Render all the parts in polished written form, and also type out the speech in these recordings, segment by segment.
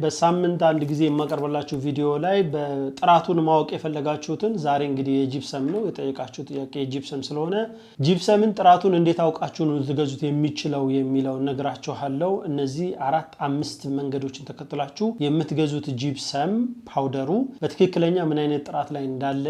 በሳምንት አንድ ጊዜ የማቀርብላችሁ ቪዲዮ ላይ በጥራቱን ማወቅ የፈለጋችሁትን፣ ዛሬ እንግዲህ የጂፕሰም ነው የጠየቃችሁ ጥያቄ፣ የጂፕሰም ስለሆነ ጂፕሰምን ጥራቱን እንዴት አውቃችሁ ነው ልትገዙት የሚችለው የሚለውን ነግራችኋለሁ። እነዚህ አራት አምስት መንገዶችን ተከትላችሁ የምትገዙት gypsum powder ኡ በትክክለኛ ምን አይነት ጥራት ላይ እንዳለ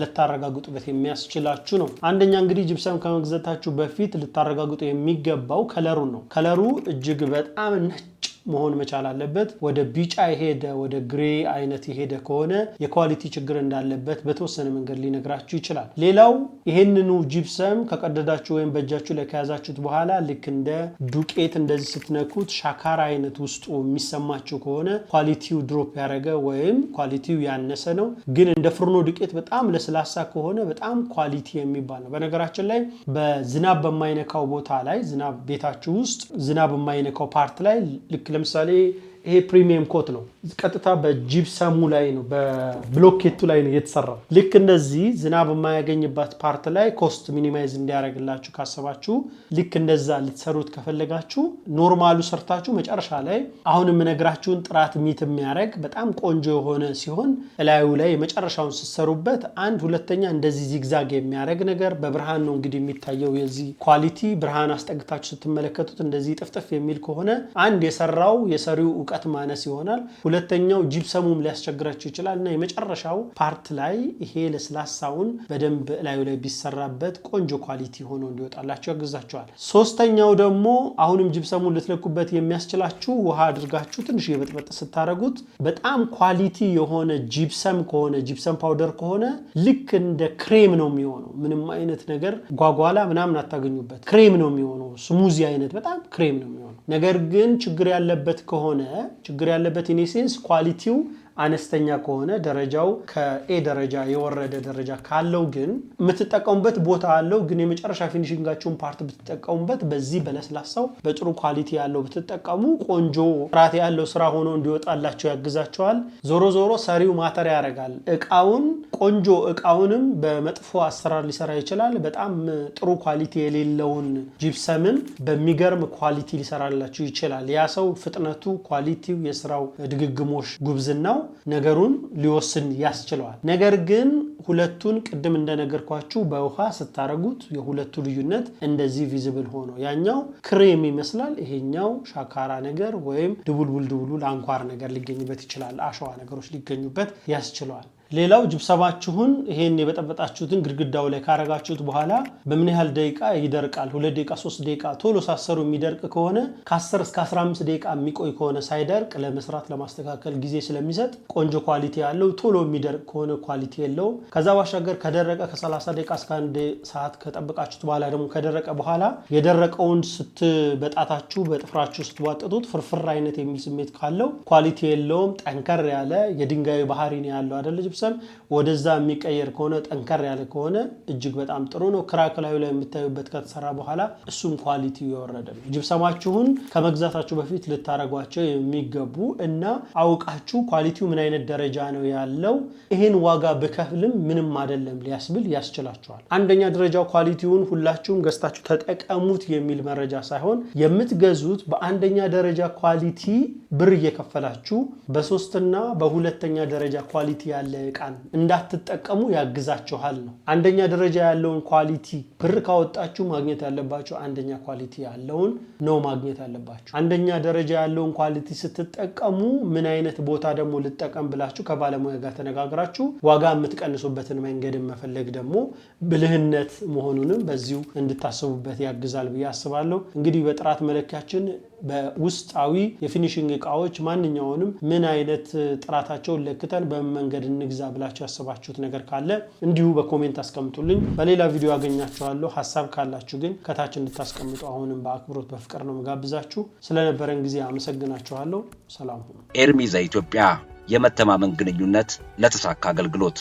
ልታረጋግጡበት የሚያስችላችሁ ነው። አንደኛ እንግዲህ ጂፕሰም ከመግዛታችሁ በፊት ልታረጋግጡ የሚገባው color ኡን ነው። Color ኡ እጅግ በጣም ነጭ መሆን መቻል አለበት። ወደ ቢጫ የሄደ፣ ወደ gray አይነት የሄደ ከሆነ የ quality ችግር እንዳለበት በተወሰነ መንገድ ሊነግራችሁ ይችላል። ሌላው ይሄንኑ ጂፕሰም ከቀደዳችሁ ወይም በእጃችሁ ላይ ከያዛችሁት በኋላ ልክ እንደ ዱቄት እንደዚህ ስትነኩት ሻካራ አይነት ውስጡ የሚሰማችሁ ከሆነ quality ው drop ያደረገ ወይም quality ው ያነሰ ነው። ግን እንደ ፍርኖ ዱቄት በጣም ለስላሳ ከሆነ በጣም quality የሚባል ነው። በነገራችን ላይ በዝናብ በማይነካው ቦታ ላይ፣ ዝናብ ቤታችሁ ውስጥ ዝናብ የማይነካው part ላይ፣ ልክ ለምሳሌ ይሄ premium coat ነው። ቀጥታ በጂፕሰሙ ላይ ነው፣ በብሎኬቱ ላይ ነው የተሰራው። ልክ እንደዚህ ዝናብ የማያገኝባት part ላይ cost minimize እንዲያደርግላችሁ ካሰባችሁ፣ ልክ እንደዛ ልትሰሩት ከፈለጋችሁ፣ normal ኡ ሰርታችሁ መጨረሻ ላይ አሁን የምነግራችሁን ጥራት meet የሚያደርግ በጣም ቆንጆ የሆነ ሲሆን እላዩ ላይ የመጨረሻውን ስትሰሩበት አንድ፣ ሁለተኛ እንደዚህ zigzag የሚያደርግ ነገር በብርሃን ነው እንግዲህ የሚታየው የዚህ quality። ብርሃን አስጠግታችሁ ስትመለከቱት እንደዚህ ጥፍጥፍ የሚል ከሆነ አንድ የሰራው የሰሪው እውቀት ማነስ ይሆናል። ሁለተኛው ጂፕሰሙም ሊያስቸግራችሁ ይችላል እና የመጨረሻው part ላይ ይሄ ለስላሳውን በደንብ እላዩ ላይ ቢሰራበት ቆንጆ quality ሆኖ እንዲወጣላችሁ ያግዛችኋል። ሶስተኛው ደግሞ አሁንም ጂፕሰሙን ልትለኩበት የሚያስችላችሁ ውሃ አድርጋችሁ ትንሽ የበጥበጥ ስታደርጉት በጣም quality የሆነ ጂፕሰም ከሆነ፣ gypsum powder ከሆነ ልክ እንደ ክሬም ነው የሚሆነው። ምንም አይነት ነገር ጓጓላ ምናምን አታገኙበት። ክሬም ነው የሚሆነው። Smooth አይነት በጣም ክሬም ነው የሚሆነው። ነገር ግን ችግር ያለበት ከሆነ፣ ችግር ያለበት in a sense quality ው አነስተኛ ከሆነ፣ ደረጃው ከ A ደረጃ የወረደ ደረጃ ካለው ግን የምትጠቀሙበት ቦታ አለው። ግን የመጨረሻ finishing ኣችሁን part ብትጠቀሙበት፣ በዚህ በለስላሳው በጥሩ quality ያለው ብትጠቀሙ ቆንጆ ጥራት ያለው ስራ ሆኖ እንዲወጣላችሁ ያግዛችኋል። ዞሮ ዞሮ ሰሪው matter ያደርጋል። እቃውን ቆንጆ እቃውንም በመጥፎ አሰራር ሊሰራ ይችላል። በጣም ጥሩ quality የሌለውን ጂፕሰምም በሚገርም quality ሊሰራላችሁ ይችላል። ያ ሰው ፍጥነቱ፣ quality ው፣ የስራው ድግግሞሽ፣ ጉብዝናው ነገሩን ሊወስን ያስችለዋል። ነገር ግን ሁለቱን ቅድም እንደነገርኳችሁ በውሃ ስታረጉት የሁለቱ ልዩነት እንደዚህ visible ሆኖ ያኛው ክሬም ይመስላል፣ ይሄኛው ሻካራ ነገር ወይም ድቡልቡል ድቡልቡል አንኳር ነገር ሊገኝበት ይችላል። አሸዋ ነገሮች ሊገኙበት ያስችለዋል። ሌላው ጅብሰማችሁን ይሄን የበጠበጣችሁትን ግድግዳው ላይ ካረጋችሁት በኋላ በምን ያህል ደቂቃ ይደርቃል? 2 ደቂቃ፣ 3 ደቂቃ ቶሎ ሳሰሩ የሚደርቅ ከሆነ፣ ከ10 እስከ 15 ደቂቃ የሚቆይ ከሆነ ሳይደርቅ ለመስራት ለማስተካከል ጊዜ ስለሚሰጥ ቆንጆ quality ያለው፣ ቶሎ የሚደርቅ ከሆነ quality የለውም። ከዛ ባሻገር ከደረቀ ከ30 ደቂቃ እስከ 1 ሰዓት ከጠበቃችሁት በኋላ ደግሞ ከደረቀ በኋላ የደረቀውን በጣታችሁ በጥፍራችሁ ስትቧጥጡት ፍርፍር አይነት የሚል ስሜት ካለው quality የለውም። ጠንከር ያለ የድንጋዩ ባህሪ ነው ያለው አደለ ጅፕሰም፣ ወደዛ የሚቀየር ከሆነ፣ ጠንከር ያለ ከሆነ እጅግ በጣም ጥሩ ነው። Crack ላዩ ላይ የምታዩበት ከተሰራ በኋላ እሱም quality ው የወረደ ነው። ጅፕሰማችሁን ከመግዛታችሁ በፊት ልታረጓቸው የሚገቡ እና አውቃችሁ quality ው ምን አይነት ደረጃ ነው ያለው፣ ይሄን ዋጋ ብከፍልም ምንም አይደለም ሊያስብል ያስችላችኋል። አንደኛ ደረጃው quality ውን ሁላችሁም ገዝታችሁ ተጠቀሙት የሚል መረጃ ሳይሆን የምትገዙት በአንደኛ ደረጃ quality ብር እየከፈላችሁ በሶስትና በሁለተኛ ደረጃ quality ያለ እቃን እንዳትጠቀሙ ያግዛችኋል ነው። አንደኛ ደረጃ ያለውን quality ብር ካወጣችሁ ማግኘት ያለባችሁ አንደኛ quality ያለውን ነው ማግኘት ያለባችሁ። አንደኛ ደረጃ ያለውን quality ስትጠቀሙ ምን አይነት ቦታ ደግሞ ልጠቀም ብላችሁ ከባለሙያ ጋር ተነጋግራችሁ ዋጋ የምትቀንሱበትን መንገድን መፈለግ ደግሞ ብልህነት መሆኑንም በዚሁ እንድታስቡበት ያግዛል ብዬ አስባለሁ። እንግዲህ በጥራት መለኪያችን በውስጣዊ የ finishing እቃዎች ማንኛውንም ምን አይነት ጥራታቸውን ለክተን በምን መንገድ እንግዛ ብላችሁ ያሰባችሁት ነገር ካለ እንዲሁ በ comment አስቀምጡልኝ። በሌላ ቪዲዮ አገኛችኋለሁ። ሀሳብ ካላችሁ ግን ከታች እንድታስቀምጡ አሁንም በአክብሮት በፍቅር ነው ምጋብዛችሁ። ስለነበረን ጊዜ አመሰግናችኋለሁ። ሰላም ሁኑ። ኤርሚ ዘኢትዮጵያ፣ የመተማመን ግንኙነት ለተሳካ አገልግሎት።